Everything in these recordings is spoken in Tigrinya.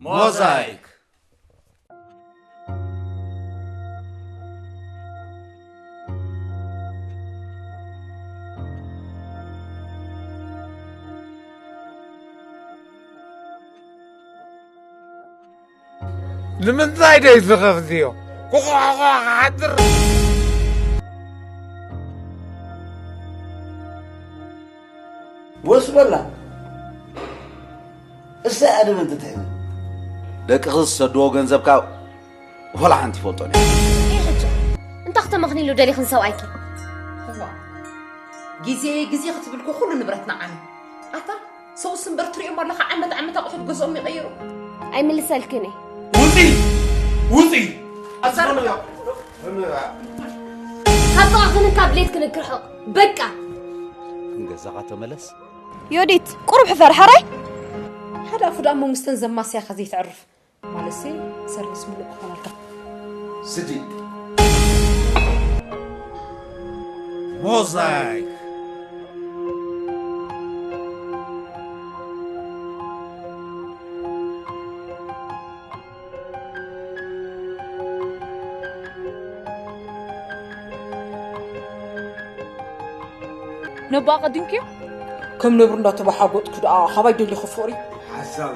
ሞዛይክ። ንምንታይ ደይ ዝኸፍትዮ? ኩኹ ሓድር። ወስ በላ። እሰይ ኣደብ እንተትሕዝ። ደቅኺ ዝሰድዎ ገንዘብካ ወላ ሓንቲ ይፈልጦን እየ። እንታይ ክተመኽኒሉ ደሊኽን ሰብኣይኪ? እዋ፣ ግዜ ግዜ ክትብልኩ ኩሉ ንብረትና ዓሚ። ኣታ ሰውስ እምበር ትሪኦም ኣለኻ ዓመት ዓመት ኣቑሑት ገዝኦም ይቐይሩ። ኣይምልሰልክን እየ። ውፂ ውፂ። ካብ ጥቓኽንን ካብ ድሌትክን ክርሕቕ በቃ። ንገዛኻ ተመለስ። ዮዲት ቁሩብ ሕፈር ሓራይ። ሓደ ኣፉ ደኣ መንግስተን ዘማስያኻ ዘይተዕርፍ ማለትሲ ሰርቪስ ምሉእ ክኾነልካ። ስዲ ሞዛይክ። ነባ ቀዲምክዮ ከም ነብሪ እንዳተባሓጎጥኩ ደኣ ካባይ ደሊኹ ፍቕሪ። ሓሳብ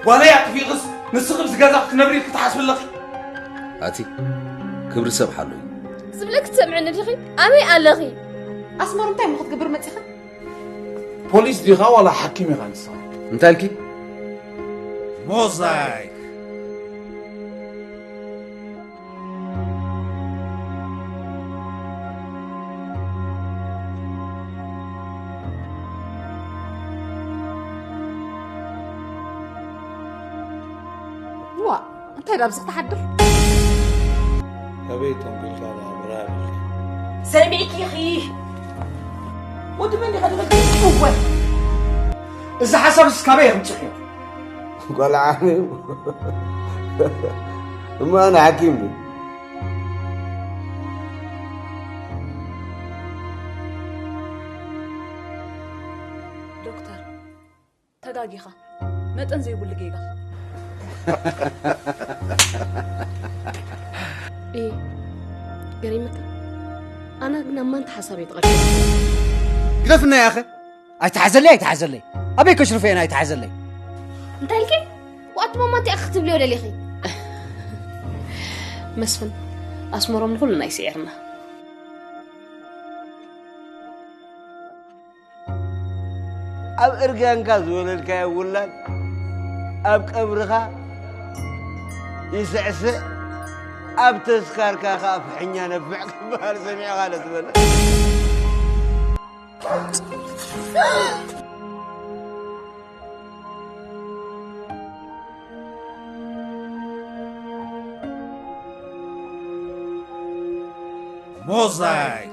ጓለይ ኣጥፊእኽስ ንስኺ ብዚ ገዛ ክትነብሪ ክትሓስቢ ኣለኺ። ኣቲ ክብሪ ሰብ ሓሉ እዩ። ዝብለኪ ትሰምዕኒ ዲኺ? ኣበይ ኣለኺ? ኣስመር እንታይ እሞ ክትገብር መፂኻ? ፖሊስ ዲኻ ዋላ ሓኪም ኢኻ ንስኻ? እንታይ ኢልኪ? ሞዛይክ። ዋ እንታይ ዳብዚ ክትሓድር? ኣበይ ተንኪልካ ብራ ብልካ። ሰሚዕኪ ኢኺ። ወዲ መን ኢኻ ትበልኪ? እወ። እዚ ሓሳብ እስካበይ የምፅሕዮ? ጓል ዓሚም እሞ ኣነ ሓኪም ድዩ? ዶክተር ተጋጊኻ መጠን ዘይብሉ ጌጋ። እ ገሪምካ ኣነ ግን ኣብ ማንታ ሓሳብ ይትቐድም ግደፍና ያኸ ኣይተሓዘለይ ኣይተሓዘለይ ኣበይ ከሽርፈ እየን ኣይተሓዘለይ እንታይ ኢልኪ? ዋት ማማ እንታይ ኢኺ ክትብልዮ ደሊኺ? መስፍን ኣስመሮም ንኹልና ይስዒርና። ኣብ እርጋንካ ዝወለድካዮ ውላድ ኣብ ቀብርኻ ይስዕስዕ ኣብ ተስካርካ ከዓ ፍሕኛ ነፍዕ ክበሃል ሰሚዕኻ ዶ ትፈልጥ? ሞዛይክ።